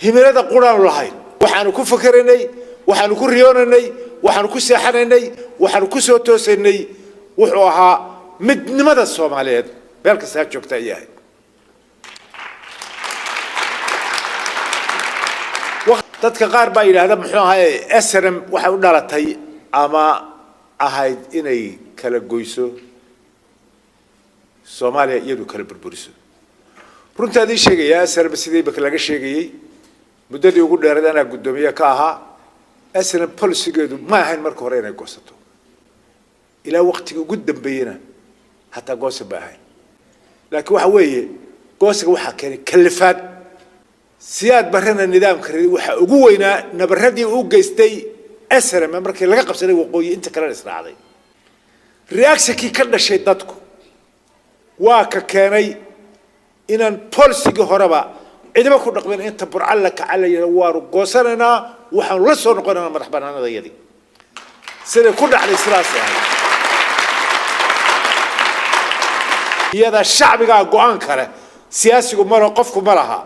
Himilada quraanu lahayn, waxaanu ku fakeraynay, waxaanu ku riyoonaynay, waxaanu ku seexanaynay, waxaanu ku soo toosaynay wuxuu ahaa midnimada Soomaaliyeed meel kasta ha joogta ayay ahayd. Dadka qaar baa yidhaahda, muxuu ahaye, SNM waxay u dhalatay ama ahayd inay kala goyso Soomaaliya, iyadu kala burburiso. Runtaa idiin sheegayaa, SNM sidii imika laga sheegayey, muddadii ugu dheeraed anaa guddoomiye ka ahaa. SNM policygeedu ma ahayn marka hore inay goosato, ilaa waqtigii ugu dambeeyena hataa goosa ma ahayn. Laakiin waxa weeye, goosiga waxaa keenay kalifaad. Siyaad Barrena nidaamka waxaa ugu weynaa nabaradii uu geystay SNM markii laga qabsaday waqooyi, inta kalena israacday. Reactionkii ka dhashay dadku waa ka keenay inaan policygii horeba cidiba ku dhaqmin. Inta Burca la kaca la yidhaha waanu goosanaynaa, waxaanu la soo noqonaynaa madax banaanadayadii. Siday ku dhacday sidaasay ahayd. Iyada shacbigaa go-aan kale, siyaasigu malo, qofku ma laha.